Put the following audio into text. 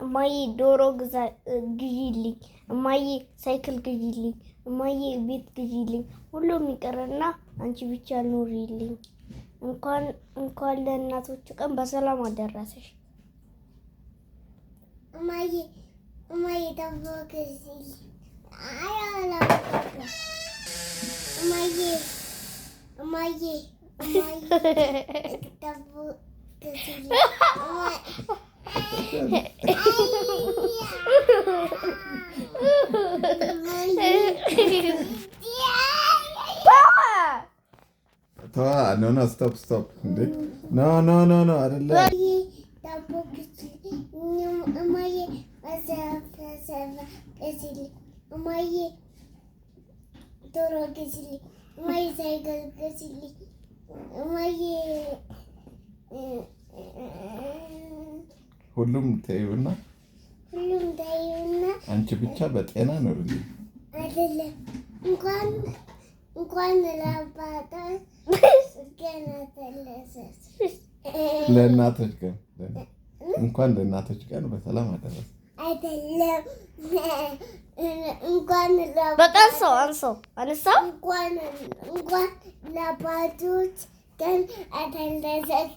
እማዬ ዶሮ ግዢልኝ፣ እማዬ ሳይክል ግዢልኝ፣ እማዬ ቤት ግዢልኝ፣ ሁሉም ይቅርና አንቺ ብቻ ኑሪልኝ። እንኳን ለእናቶች ቀን በሰላም አደረሰሽ። እማዬ፣ እማዬ ዳቦ ግዢልኝ። አይ አላውቅም። እማዬ፣ እማዬ፣ እማዬ ዳቦ ግዢልኝ። No, no, stop, stop። እንዴ፣ no, no, no, no፣ አይደለም። ዳቦ ግዢልኝ። እማዬ መሰብሰብ ግዢልኝ። እማዬ ዶሮ ግዢልኝ። እማዬ ሳይክል ግዢልኝ። እማዬ ሁሉም ተይውና ሁሉም ተይውና አንቺ ብቻ በጤና ኑሪልኝ። አይደለም፣ እንኳን ለአባቶች ገና ተለሰስ ለእናቶች ቀን፣ እንኳን ለእናቶች ቀን በሰላም አደረሰ። አይደለም፣ እንኳን በቃ አንሳው፣ አንሳው፣ አነሳው። እንኳን ለአባቶች ቀን አደረሰን።